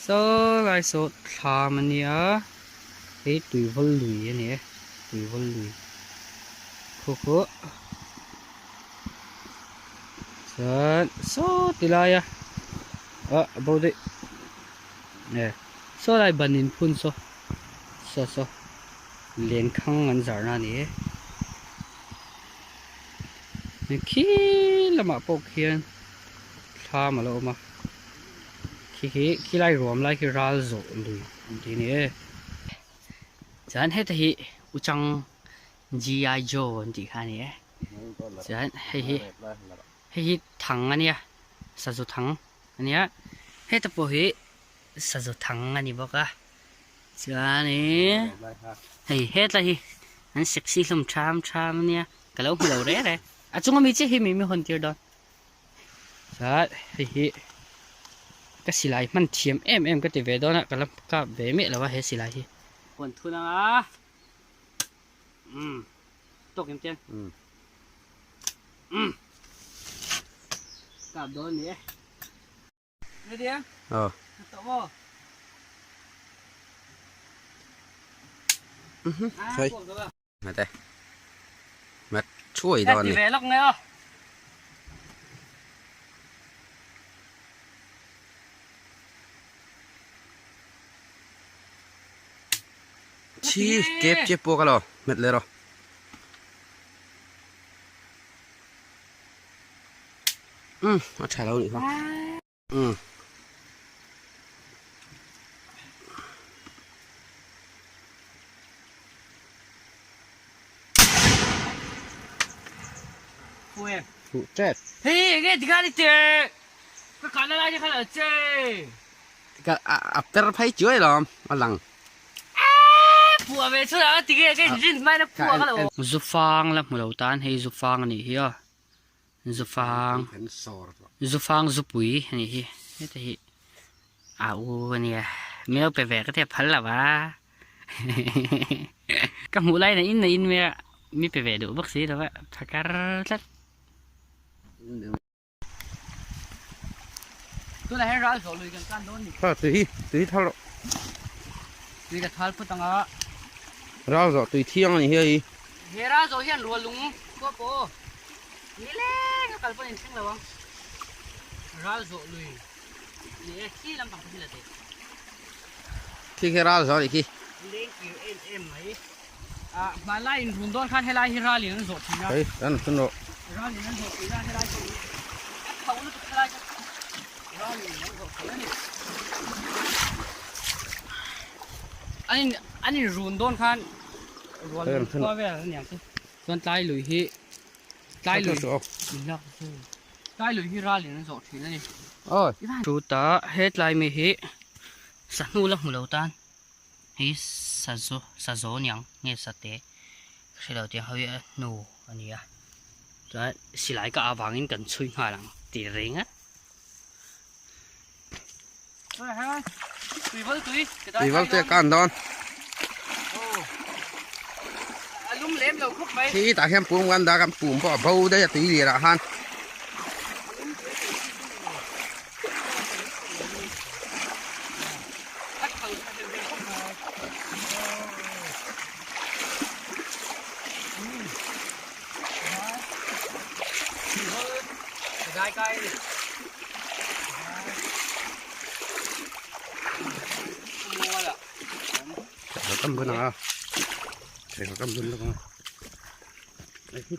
Saw lai saw thlam a nia hei tuivawl lui a ni e tuivawl lui khaw khaw chuan saw ti laia ah a bo daih e saw lai ban in phun saw saw saw lenkhang an zarhna a ni e khi lamah pawh khian thlam a lo awm a. Khi khi khi lai ruam lai khi ral zawh lui an tih a ni e. Chuan heta hi Uchang GI Joe an tih kha a ni e. Chuan hei hi hei hi thang a nia sazu thang a nia. Heta pawh hi sazu thang a ni bawk a. Chuanin hei hetlai hi an sexy hlawm tham tham a nia ka lo hmu lo reng reng. A chunga mi chiah hi mi mi hawn tir dawn. Chuan hei hi ka silai hman thiam em em ka ti ve dawn a ka la kap ve miah lo a he silai hi. Huan thun ang a umm tawk em chian umm kap dawn a ni e. Ready a? Aw. Tawh maw? Mhm. Khai. Mate. Mat thuai dawn ni. Ti ve lawk nge aw. Chi kep che pawh ka lo met le rawh. Um a tha lo nih kha. Um. Fuh tep. Hei enge tikha ni che. Ka kana lai kha la che. Ka a per phei chuai lawm a lang. Pua ve chu la ti ge ge rin mai na pua ka lo. Zufang la hmu lo tan hei zufang a nih hi aw. Zufang zufang zupui a nih hi heta hi a u a nia meo pe ve ka tia phal lo va ka hmuh laiin a in a in mai a mi pe ve duh bawk si lo va phakar tlat. Tunah hian ral zawh lui kan tan dawn ni. Ha tui tui thal rawh. Tui ka thal phut anga. Ral zawh tui thiang a ni hi. He ral zawh hian rual lung khua pawh ni leng a kal pawh in thleng lo ang. Ral zawh lui ni e khi lampang te hi la teh. Khi khi ral zawh a nih khi. Leng kir em em mai. Ah hmanlai in run dawn khan helai hi ral in an zawh thin a. Hei tan chun rawh. Ral in an zawh thin a helai chu a tho lutuk helai chu ral in an zawh thin a ni. An in an in run dawn khan rual lung khua vel a niang chu. Chuan tlai lui hi tlai lui tlai lui hi ral in an zawh thin a ni. Chutah he tlai mi hi sahnu la hmu lo tan. Hei sazu sazu aniang nge sate ka hre lo tiang ho hi a hnu a ni a chuan silai ka avangin kan chhui nghal ang tih reng a. Tuival tui a kan dawn. Khi tah hian pum kan dah kan pum pawh a bo daih a tui lian ah khan. Thei kam bun ang a, thei kam bun lawk ang a.